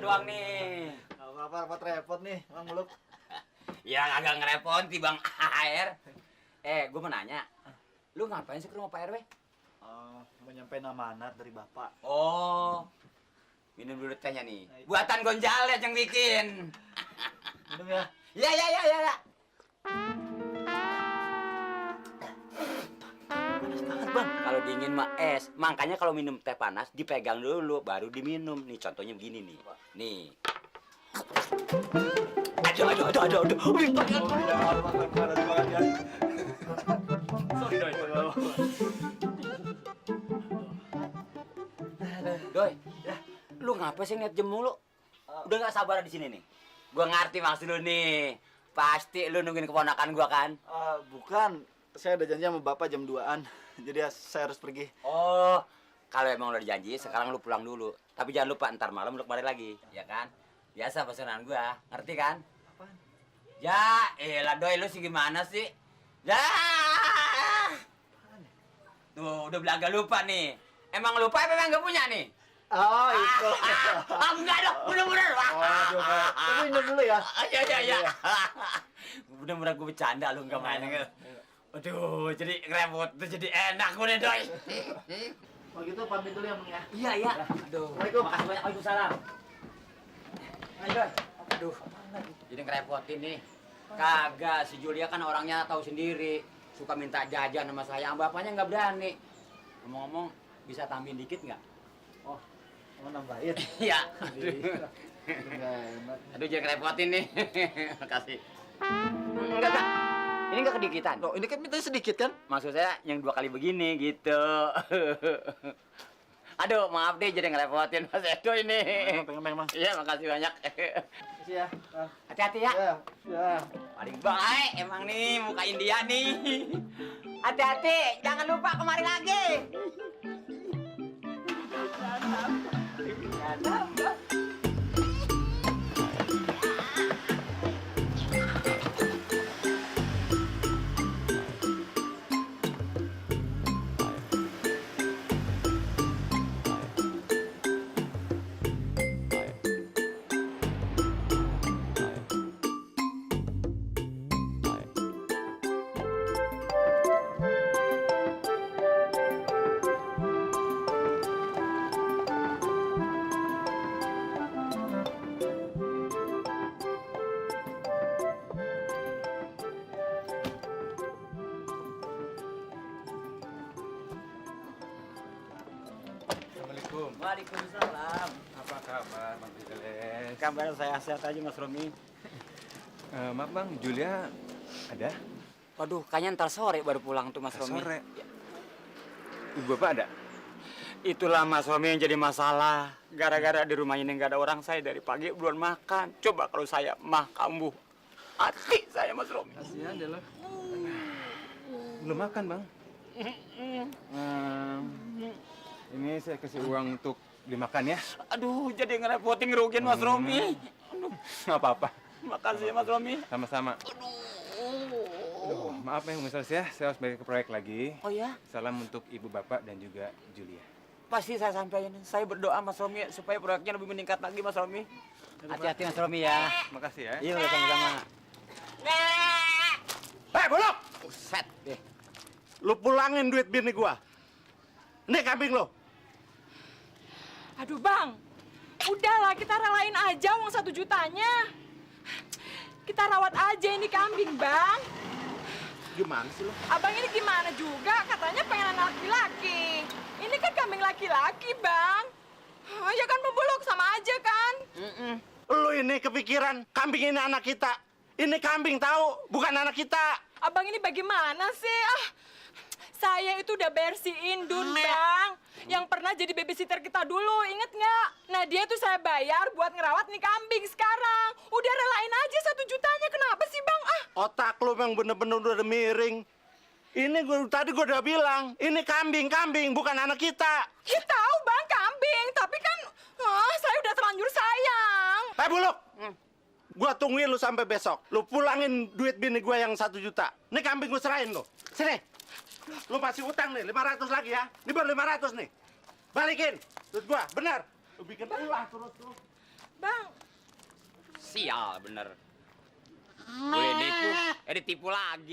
doang nih. Apa repot nih, Bang Muluk. Ya agak ngerepot Bang Air. Gue mau nanya. Lu ngapain sih ke rumah Pak RW? Mau nyampein amanat dari Bapak. Oh. Minum dulu tehnya nih. Buatan Gonjales yang bikin. Minum ya. Ya. Panas banget, Bang. Kalau dingin mah es. Makanya kalau minum teh panas dipegang dulu baru diminum. Nih contohnya begini nih. Nih. Aduh. Panas banget ya. Sorry, Doi. Ya, lu ngapa sih ngeliat jam mulu? Udah gak sabar di sini nih. Gua ngerti maksud lu nih. Pasti lu nungguin keponakan gua kan? Bukan. Saya ada janji sama Bapak jam 2-an. Jadi saya harus pergi. Oh, kalau emang udah janji, sekarang lu pulang dulu. Tapi jangan lupa ntar malam lu kembali lagi, ya kan? Biasa pesanan gua, ngerti kan? Apaan? Ya, elah Doi, lu sih gimana sih? Ya. Tuh, udah belaga lupa nih. Emang lupa apa emang gak punya nih? Oh, itu. Enggak dong, bener-bener. Aduh, tapi minum dulu ya. Iya. Bener-bener gue bercanda lu, gak main. Aduh, jadi ngerepot tuh, jadi enak gue deh, Doi. Kalau gitu pamit dulu ya, Bang ya. Iya. Aduh, Assalamualaikum. makasih banyak. Waalaikumsalam. Ayo, Doi. Aduh, jadi ngerepotin nih. Kagak, si Julia kan orangnya tahu sendiri. Suka minta jajan sama saya, bapaknya nggak berani. Ngomong-ngomong, bisa tambahin dikit nggak? Oh, mau nambahin? Iya. Enggak enak. Aduh, jangan ngerepotin nih. Makasih. Enggak. Ini nggak kedikitan. Loh, ini kan mintanya sedikit kan? Maksud saya yang 2 kali begini gitu. Aduh, maaf deh jadi ngerepotin Mas Edo ini. Pengen. Iya, makasih banyak. Makasih ya. Hati-hati ya. Ya. Paling baik emang nih muka India nih. Hati-hati, jangan lupa kemari lagi. Assalamualaikum. Waalaikumsalam. Apa kabar, Bang Fidelis? Kabar saya sehat aja Mas Romi. Maaf Bang, Julia ada? Waduh, kayaknya ntar sore baru pulang tuh Mas Romi. Sore. Ibu Bapak ada? Itulah Mas Romi yang jadi masalah. Gara-gara di rumah ini nggak ada orang, saya dari pagi belum makan. Coba kalau saya mah kambuh. Hati saya Mas Romi. Kasihan deh lo. Belum makan Bang. Ini saya kasih uang untuk dimakan ya. Aduh, jadi ngerepotin ngerugiin Mas Romi. Aduh, Nggak apa-apa. makasih ya Mas Romi. Sama-sama. Aduh, maaf ya, Mister ya. Saya harus balik ke proyek lagi. Oh ya? Salam untuk Ibu Bapak dan juga Julia. Pasti saya sampaikan. Saya berdoa Mas Romi supaya proyeknya lebih meningkat lagi Mas Romi. Hati-hati Mas Romi ya. Makasih ya. Iya, sama-sama. Bolok! Set deh. Lu pulangin duit bini gua. Ini kambing lo. Aduh bang, udahlah kita relain aja uang 1 jutanya. Kita rawat aja ini kambing bang. Gimana sih lo? Abang ini gimana juga katanya pengen anak laki-laki. Ini kan kambing laki-laki bang. Ya kan membulok sama aja kan. Lu ini kepikiran kambing ini anak kita. Ini kambing tahu, bukan anak kita. Abang ini bagaimana sih? Saya itu udah bersihin Dun bang. Yang pernah jadi babysitter kita dulu, inget nggak? Nah dia tuh saya bayar buat ngerawat nih kambing sekarang. Udah relain aja 1 jutanya, kenapa sih bang? Otak lu yang bener-bener udah miring. Ini tadi gua udah bilang, ini kambing bukan anak kita. Ya tahu bang kambing, tapi kan saya udah terlanjur sayang. Buluk! Gua tungguin lu sampai besok. Lu pulangin duit bini gua yang 1 juta. Ini kambing gua serahin lu. Sini. Lu masih utang nih, 500 lagi ya. Ini baru 500 nih. Balikin. Terus gua, benar. Lu bikin ulah terus. Bang. Sial bener. Boleh ditipu, ditipu lagi.